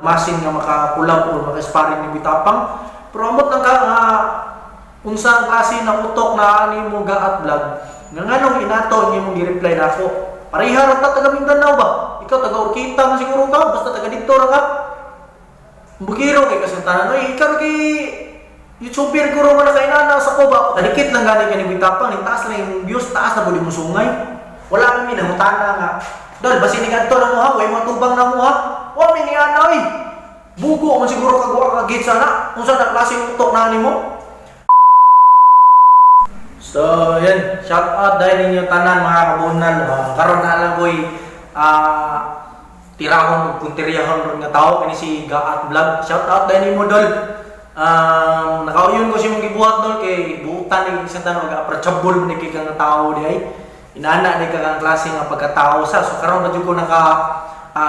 namasin nga maka-collab or maka-sparring ni Boy Tapang. Pero amot lang ka nga unsa ang klase ng utok na ani mo, Gaat Vlog, nga nganong inato ang imong gi-reply nako? Pareha ra ta taga Mindanao ba? Ikaw taga Orquita man siguro ka, basta taga didto ra ka. Bugiro kay kasi tanan oy, ikaw kay YouTuber guro nga nakainana sa ko ba? Kadikit lang gani ka ni Boy Tapang, ning taas lang yung views, taas na pud mo sungay. Wala mi nangutana nga, "Dol, basin ni kadto na mo ha, way mga tubang na mo ha." Wa mi ni ana oy. Bugo man siguro kag wa ka gits ana. Unsa na klase utok na nimo? So, yun, shout out dahil ninyo tanan, mga kabunal. Karon na lang ko'y tirahon ug punteryahon ron nga tao kini si Gaat Vlog. Shout out dahil nimo, dol. Nakauyon ko siya mong gibuhat, dol, kay buutan ni isang tanan mag-approachable man ni kay ka nga tao di ay. Inana ni ka nga klase nga pagkatao sa. So karon na jud ko naka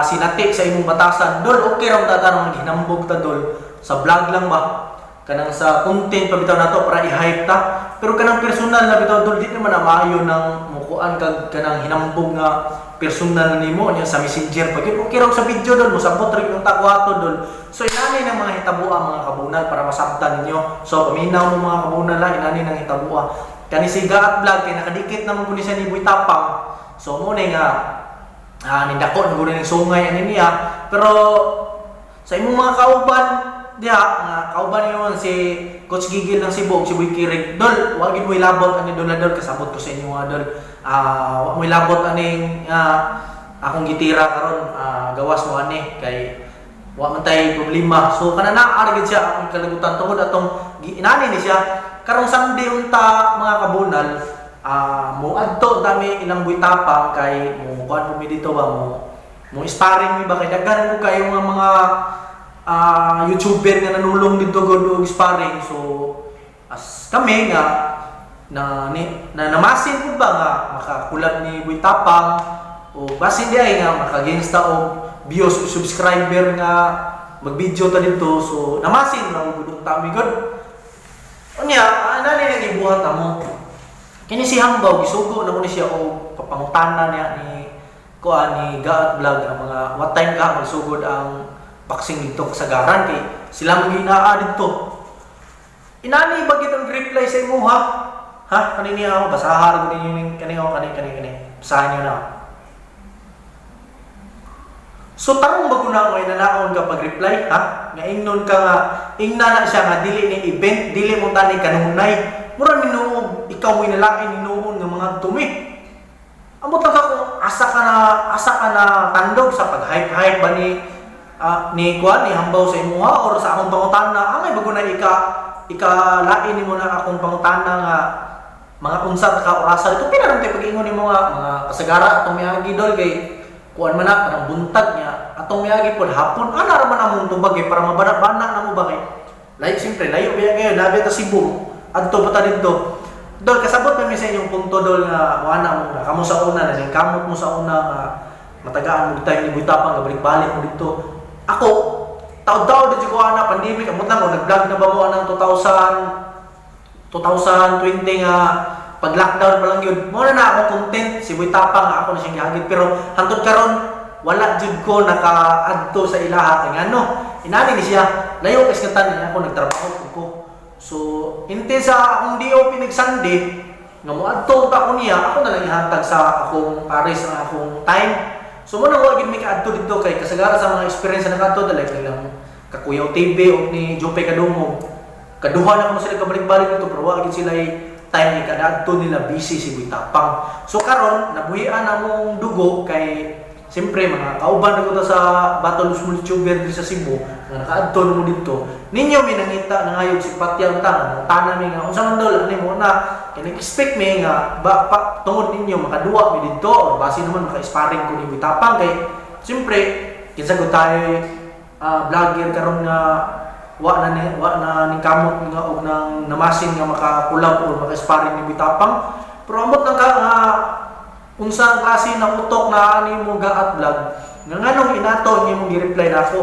sinati sa imong batasan. Dol, okay ra ta tanong hinambog ta, dol. Sa vlog lang ba? Kanang sa content pa bitaw nato para i-hype ta. Pero kanang personal na bitaw, dol, di naman na maayo nang mukuan kag kanang hinambog nga personal nimo niya sa Messenger pag yun. Okay raw sa video, dol, mosabot ra yung takwato, dol. So inani ng mga hitabua, mga kabunal, para masabtan ninyo. So paminaw mo, mga kabunal ha, inani ng hitabua. Kani si Gaat Vlog kay nakadikit naman ko ni siya ni Boy Tapang. So mo ni nga nindako na gud ning sungay ani niya. Pero sa imong mga kauban diha nga kauban niyo si Coach Gigil ng Cebu ug si Boy Kirig, dol, wa gid mo ilabot ani dol, dol, kasabot ko sa inyo nga, dol. Wa mo ilabot aning akong gitira karon, gawas mo ani kay wa man tay problema. So kana naa ra gid siya akong kalagutan tungod atong inani ni siya karong Sunday unta, mga kabunal, mo adto dami ilang Boy Tapang kay mo kuan mo mi dito ba, mo mo sparring mi ba, kay daghan mo kayo nga mga YouTuber nga nanulong dito gud og sparring. So as kami nga na ni, na namasin pud ba nga maka-collab ni Boy Tapang o basin di ay nga maka-gains ta og views o subscriber nga mag-video ta dito, so namasin na gud unta mi gud. Unya, ana ni nang gibuhat amo kini si Hambaw, gisugo na ko ni siya og papangutana niya ni kuan ni Gaat Vlog ang mga what time ka magsugod ang boxing dito kasagaran kay sila mo ginaa dito. Inani ba gid ang reply sa imo ha? Ha, kani niya ako basahan ko ninyo ning kani ako kani kani kani basahan niyo na. So tarong ba ko na ngay nanaon ka pag-reply ha? Nga ingnon ka nga ingna na siya nga dili ni event, dili mo tani kanunay. Mura minuog ikaw mo nalain hinuon nga mga tumi. Amot lang ka kung asa ka na tandog sa pag-hype-hype ba ni kuan ni Hambaw sa imuha or sa akong pangutana. Angay bago na ika ikalain nimo na akong pangutana nga mga unsa ka orasa dito pila kay pag-ingon nimo nga mga kasagara atong miagi, dol, kay kuan man na kanang buntag niya atong miagi pod hapon. Ana ra man among tubag eh, para mabana-bana na mo ba kay layo, siyempre layo biya kayo labi ta Cebu, adto pa ta didto, dol. Kasabot man mi sa inyong punto, dol, nga moana mo nga kamo sa una na kamot mo sa una nga matagaan mo time ni Boy Tapang nga balik-balik mo didto. Ako taod-taod dito ko ana pandemic, amot lang ko nag-vlog na ba mo anang 2000 2020 nga pag lockdown pa lang yun mo na na akong content si Boy Tapang nga ako na siyang gihagit. Pero hantod karon wala jud ko naka-adto sa ilaha kay ngano inani ni siya layo kay nga ako nagtrabaho pud ko. So inte sa akong DOP nag Sunday nga moadto ta ko niya, ako na lang ihatag sa akong pares ang akong time. So mo na wa gid mi kaadto didto kay kasagara sa mga experience na nakaadto like nilang Kakuyaw TV o ni Jope Kadungog. Kaduha na kamo sila kabalik-balik dito pero wa gid sila time ni kadadto nila, busy si Boy Tapang. So karon nabuhian among dugo kay siyempre mga kauban na ko ta sa Battle of Small YouTuber diri sa Cebu nga nakaadto mo didto. Ninyo mi nangita nangayog si Patya unta nga mi nga unsa man, dol, ani mo na kay nag-expect mi nga ba pa, tungod ninyo makaduwa mi didto or basi naman maka-sparring ko ni Boy Tapang kay siyempre kinsa gud tayo vlogger karon nga wa na ning kamot nga og nang namasin nga maka-collab or maka-sparring ni Boy Tapang. Pero amot lang ka nga unsa ang klase ng utok na ani mo, Gaat Vlog, nga nganong inato ang imong gi-reply nako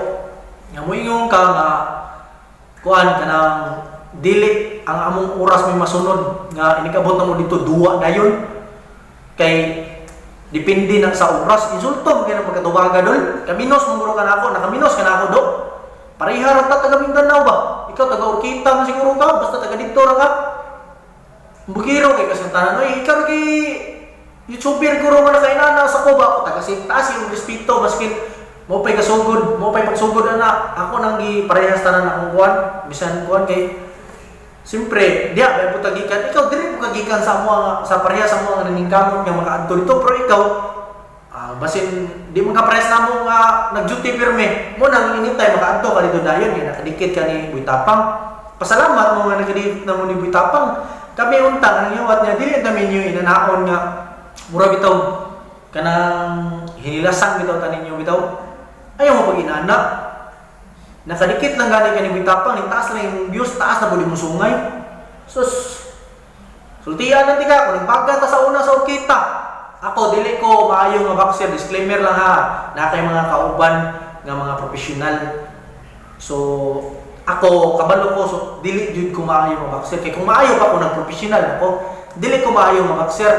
nga moingon ka nga kuan kanang dili ang among oras may masunod nga inikabot na mo dito duwa dayon kay depende na sa oras. Insulto mo kay na pagkatubaga, dol. Kaminos mo guro ka nako, nakaminos ka nako do. Pareha ra ta taga Mindanao ba? Ikaw taga Urquita man siguro ka, basta taga didto ra ka. Bugiro kay kasi tanan oy, ikaw ra kay YouTuber guro nga nakainana sa ko ba ako taga taas yung respeto maskin mo pay kasugod, mo pay pagsugod ana. Ako nang giparehas tanan akong kuan, bisan kuan kay siyempre, diya may putagikan. Ikaw diri mo kagikan sa amo nga sa pareha sa amo nga naningkamot nga makaadto dito, pero ikaw basin di man ka parehas namo nga nag-duty pirme. Mo nang anytime makaadto ka dito dayon nga nakadikit ka ni Boy Tapang. Pasalamat mo nga nakadikit na mo ni Boy Tapang. Kami unta ang nangyawat niya dili ta ninyo inanaon nga mura bitaw kanang hinilasang bitaw ta ninyo bitaw. Ayaw mo pag inana. Nakadikit lang gani ka ni Boy Tapang, ning taas lang yung views, taas na pud imong sungay. Sus. Sultian lang tika, kung nagbaga ta sa una sa Urquita. Ako, dili ko maayo nga boxer, disclaimer lang ha. Na kay mga kauban nga mga professional. So, ako, kabalo ko, so, dili jud ko maayo nga boxer. Kay kung maayo pa ko nag professional ako, dili ko maayo nga boxer.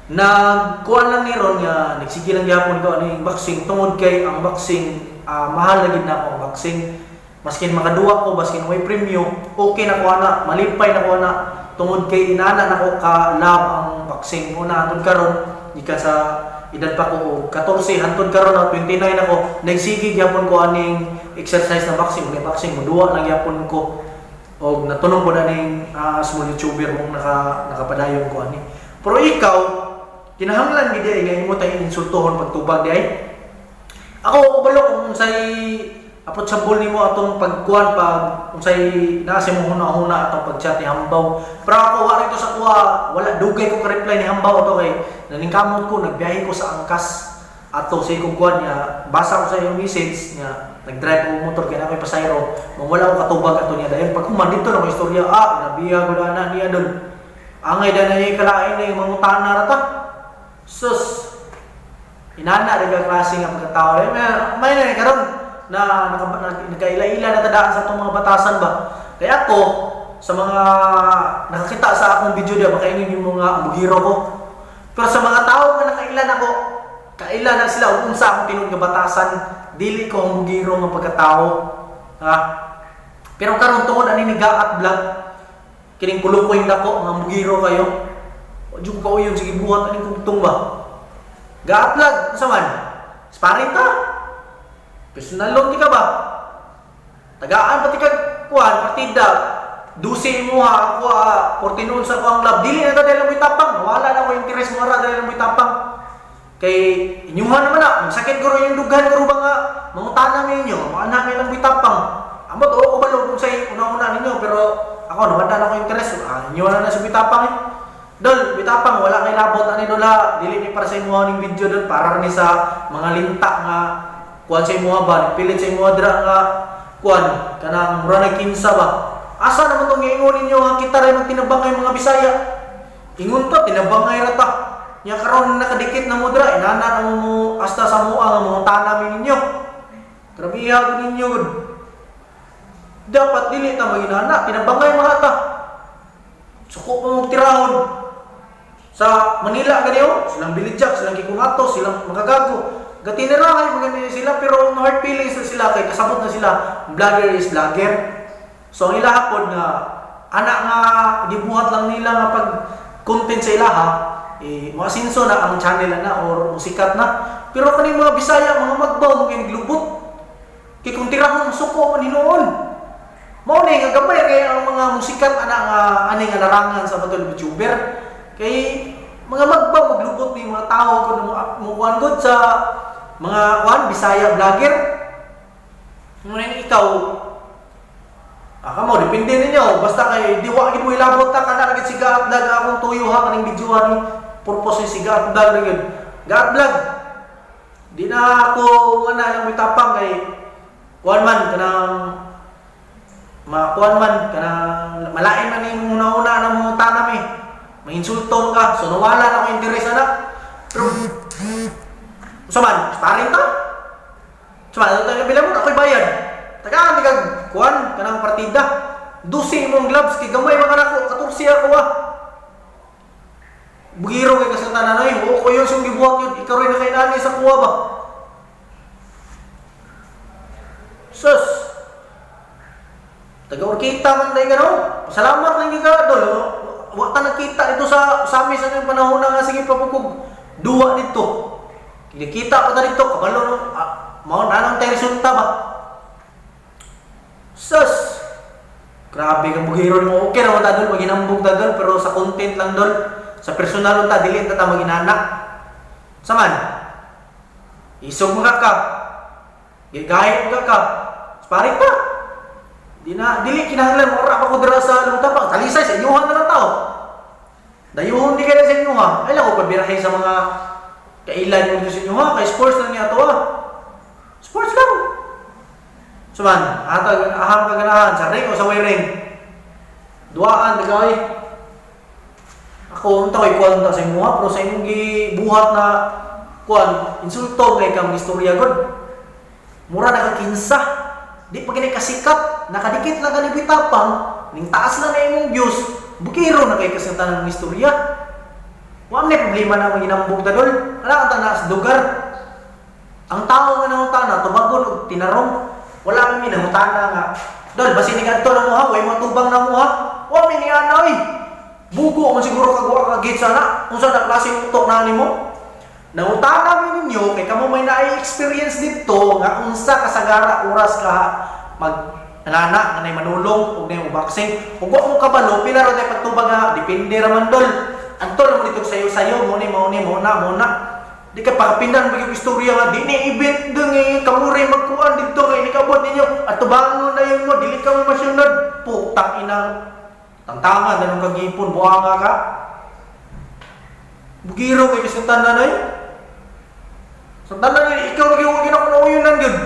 Nagkuan lang ni ron nga nagsige lang gyapon ko aning boxing tungod kay ang boxing mahal na gid na ako ang boxing. Maskin makaduwa ko, baskin way premyo, okay na ko ana, malipay na ko ana tungod kay inana nako ka love ang boxing. Una hantod karon gikan sa edad pa ko og 14 hantod karon na 29 ako, nagsige gyapon ko aning exercise na boxing, ug boxing moduwa lang gyapon ko og natunong ko na ning small YouTuber mong nakapadayon ko ani. Pero ikaw kinahanglan gid ay nga imo tay insultohon pagtubag di ay. Ako kabalo kung unsay approachable nimo atong pagkuan pag unsay naa sa imong huna-huna atong pag-chat ni Hambaw. Pero ako wa rito sa kuha, wala dugay ko ka-reply ni Hambaw ato kay naningkamot ko, nagbiyahe ko sa Angkas ato sa ikong kuan niya, basa ko sa iyong message niya, nag-drive ko motor kay na ako'y pasayro, mong wala ko katubag ato niya dahil pag human dito na ko istorya, nabiya ko na niya dol. Angay da na niya kalain na yung mangutana ra ta. Sus, inana rin ka klase nga pagkatao. Eh, may na karon na nagkaila-ila na tadaan sa atong mga batasan ba. Kaya ako, sa mga nakakita sa akong video diya, makaingin yung mga ambugiro ko. Pero sa mga tao nga nakailan ako, kaila na sila ug unsa akong tinuod nga batasan, dili ko ambugiro nga pagkatao. Ha? Pero karon tungod ani ni Gaat Vlog, kining kulukoy nako nga ambugiro kayo. Wa jud ko kauyon sige buhat aning kugtong ba. Gaat Vlog, unsa man? Sparring ta. Personal loan di ka ba? Tagaan pati kag kuan partida. Dusi mo ha, ako 14 sa ko ang lab. Dili na ta dahil mo tapang. Wala na ko interest mo ra dahil mo tapang. Kay inyuhan naman na, magsakit guro yung dughan guro ba nga mangutana ninyo, mga anak lang tapang. Amot oo ko balo kung say una-una ninyo pero ako nawala na ko interest. Inyo na na sa bitapang eh. Dol, bitapang wala kay labot ani dol ha. Dili ni para sa imuha ning video dol, para ni sa mga linta nga kuan sa imuha ba, pilit sa imuha dira nga kuan kanang mura na kinsa ba. Asa naman tong giingon ninyo nga kita ray magtinabangay mga Bisaya? Ingon to tinabangay ra ta. Nya karon nakadikit na mo dira, inana na mo mo hasta sa mua nga mga tanami ninyo. Grabiha gud ninyo gud. Dapat dili ta maginana, tinabangay mga ta. Suko pa mong tirahon. Sa Manila gani oh, silang Billy Jack, silang Kikungato, silang Makagago. Gatinirahay mga sila pero no hard feelings na sila kay kasabot na sila vlogger is vlogger. So ang ilaha pod nga anak nga gibuhat lang nila nga pag content sa ilaha eh moasinso na ang channel na or musikat na. Pero kaning mga Bisaya mga magbaw mo glubot. Kay kung tirahon suko man hinuon. Mao ni nga gamay kay ang mga musikat ana nga ani nga larangan sa batol YouTuber. Kay mga magbaw maglubot ni mga tao kun mo kuan gud sa mga kuan Bisaya vlogger. Ngunit ikaw kamo depende ninyo basta kay di wa gid mo hilabot ta kana gid si Gaat Vlog akong tuyo ha kaning video ni purpose ni si Gaat Vlog ra gyud. Gaat Vlog. Di na ako nga na lang tapang kay kuan man kanang makuan man kanang malain man imong una-una na mo tanam eh. Mainsulto ka, so nawala na ako interes ana. Pero unsa man, sparring ta. Unsa man, taga bilang mo ako'y bayad. Tagaan di kag kuan kanang partida. Dusi imong gloves kay gamay man kanako, 14 ako ah. Bugiro kay kasi tanan ay, o ko yun siyang gibuhat yun, ikaw rin na kay nani sa kuha ba. Sus. Taga Orkita man day ka, no? Salamat lang gyud ka, dol. Wa ta nagkita dito sa Sami sa nang panahon na nga sige pa kog duwa dito. Kita pa ta dito kabalo, no. Ah, mao na lang tay resulta ba. Sus. Grabe kang bugiro mo. Okay ra man ta, dol, maginambog ta, dol, pero sa content lang, dol. Sa personal ta dili ta ta maginana. Saman. Isog mo ka ka. Gigayat mo ka ka. Sparring pa. Di na dili kinahanglan mo ora pa ko dira sa Lumutapang. Talisay sa inyuhan na lang tao. Dayuhon di kayo sa inyo ha. Ay lang ko pabirahe sa mga kailan mo dito sa inyo ha. Kay sports lang niya to ha. Sports lang. Suman, hatag ahang kaganahan sa ring o sa way ring. Duaan di kay. Ako unta koy kuan ta sa imo ha, pero sa imong gibuhat na kuan, insulto ngay kang istorya gud. Mura na ka kinsa. Di pa gani kasikat, nakadikit lang ka ni Bitapang, ning taas lang na imong views, bukiro na kay kasi tanang istorya. Wa man problema na maginambog ta, dol. Wala kang tanas lugar. Ang tao nga nangutana, tubagon og tinarong. Wala mi nangutana nga. Dol, basin ni kadto na mo ha, way mo tubang na mo ha. Wa mi ni ana oy. Bugo man siguro kag wa ka gate sana. Unsa na klase utok na nimo? Nangutana mi ninyo kay kamo may naay experience dito nga unsa kasagara oras ka mag anana nga nay manulong ug nay boxing. Ug wa mo kabalo pila ra tay pagtubag nga depende ra man, dol. Adto ra mo dito sayo-sayo mo ni mo ni mo na mo na. Di ka pakapinan ba yung istorya nga di ni event dung eh, kamo ray magkuan dito kay nikabot ninyo at tubangon na yun mo dili ka mo masunod, putang ina, tantangan anong kagipon, buanga ka, bugiro kay kasi tanan ay sa tanan yun, ikaw lagi yung ginakunuyunan yun,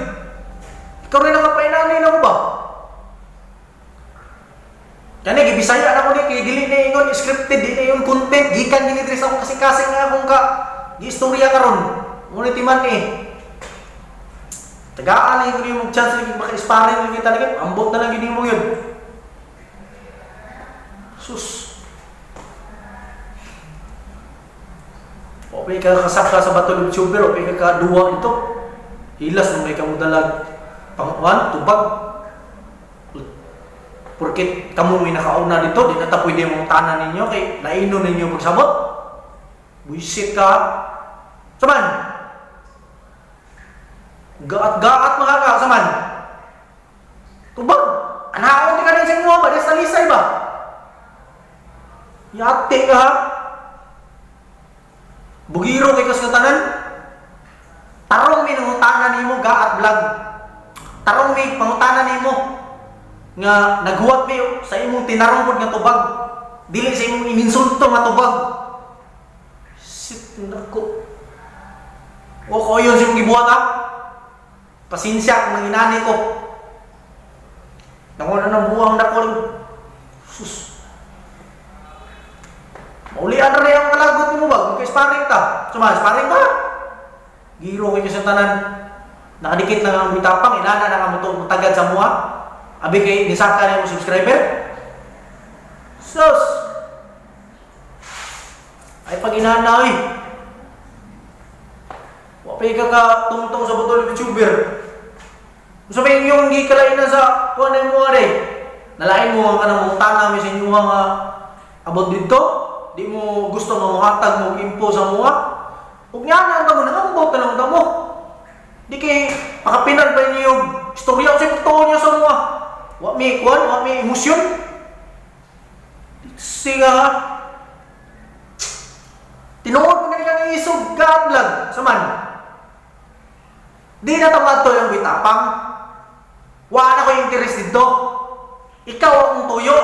ikaw rin nakapainanay na mo ba. Kani gibisaya na ko ni kay dili na ingon scripted, di na ingon content gikan gini diri sa akong kasing-kasing nga akong ka giistorya karon. Ngunit timan eh. Tagaan lang yun yung chance lagi maka-sparring lagi talaga. Ambot na lang gini mo yun. Sus. Okay ka kasaka sa battle of YouTuber, okay ka kaduwa ito. Hilas nung may kamudalag pang tubag. Porkit kamo may nakauna dito, di na ta pwede mong tanan ninyo kay naino ninyo pagsabot. Buisit ka. Saman. Gaat-gaat mga ka, saman. Tubag. Anaon di ka rin sa inyo ba? Di sa lisay ba? Yate ka ha? Bugiro kay kas tanan. Tarong mi nangutana nimo, Gaat Vlog. Tarong mi pangutana nimo nga naghuwat mi sa imong tinarong pod nga tubag. Dili sa imong ininsulto nga tubag. Shit nako. O ko yun sa imong gibuhat ha. Pasensya kung nanginani ko. Nanguna ng buwang nako. Sus. Maulian na rin ang kalagot mo ba? Kung sparring ta. Suma, sparring ta. Giro kay sa tanan. Nakadikit lang ang bitapang, inana na ka mo tagad sa mua. Abi kay nisaka na yung subscriber. Sus! Ay pag inana oy. Wa pa ka ka tungtong sa botol YouTuber. Unsa may inyong gikalainan sa kuan na mo are? Nalain mo ang kanang mong tana mi sa inyo nga abot dito. Di mo gusto nga mohatag mo og info sa mua. Ug nga na ang mo nangambot na lang ta mo. Di kay pakapinan pa ninyo yung istorya sa pagtuo niyo sa mua. Wa mi kuan, wa mi emosyon. Siga ha. Tinuod mo na kang isog ka vlog saman. Di na tama to yung bitapang. Wa na ko interest dito. Ikaw ang tuyo.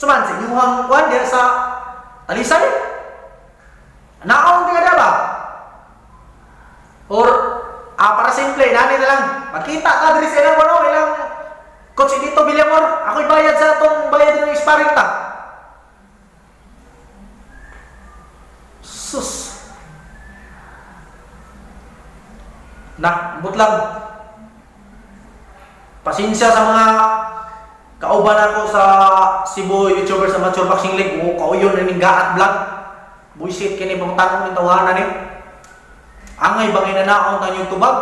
Suman sa inyuhang kuan diha sa Talisay. Naon di ka ba? Or para simple, nani na lang. Magkita ka diri sa ilang ano, ilang coach dito Villamor. Ako'y bayad sa atong bayad ng sparring ta. Sus. Na, ambot lang. Pasensya sa mga kauban ako sa Cebu YouTubers Amateur Boxing League. O kauyon na ning Gaat Vlog. Buisit kini pangtanong ni tawanan ni. Angay bangay na naon tanyo tubag.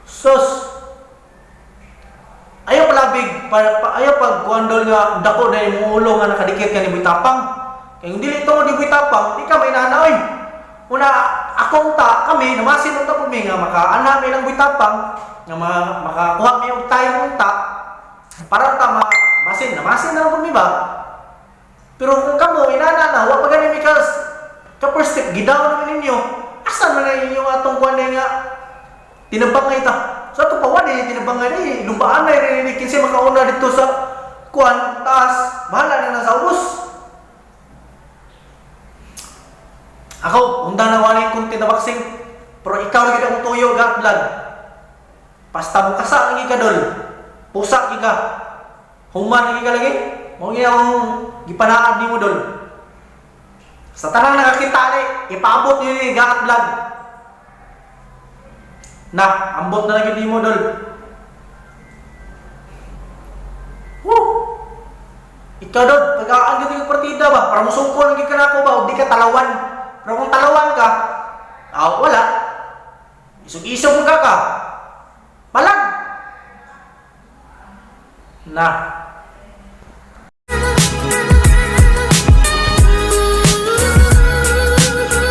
Sus. pa, ayaw pag kuan, dol, nga dako na imong ulo nga nakadikit ka ni Boy Tapang. Kay kung dili tungod ni Boy Tapang, di ka may nana oy. Una akong ta kami namasin unta pud mi nga makaana mi lang Boy Tapang nga makakuha mi og time unta para ta ma basin namasin na lang pud mi ba. Pero kung kamo inana na wa pa gani mi ka first step gidaw naman ninyo. Asa man na inyong atong kuan na nga tinabangay ta. So ato pa wa di tinabangay ni lumbaan na rin ni kinsa makauna dito sa kuan taas, bahala na nasa ubos. Ako, unda na wala yung content na boxing. Pero ikaw na gid akong tuyo ga vlog. Basta mo kasa lagi ka, dol. Pusa lagi ka. Human lagi ka lagi. Mao gyud akong gipanaad nimo, dol. Sa tanang nakakita ni, ipaabot niyo ni Gaat Vlog. Na, ambot na lang yun mo, dol. Woo! Ikaw, dol, pag-aan yung partida ba? Para musungko lang gyud ka na ako ba? O di ka talawan. Pero kung talawan ka, ah, wala. Isog-isog mo ka ka. Palag! Na.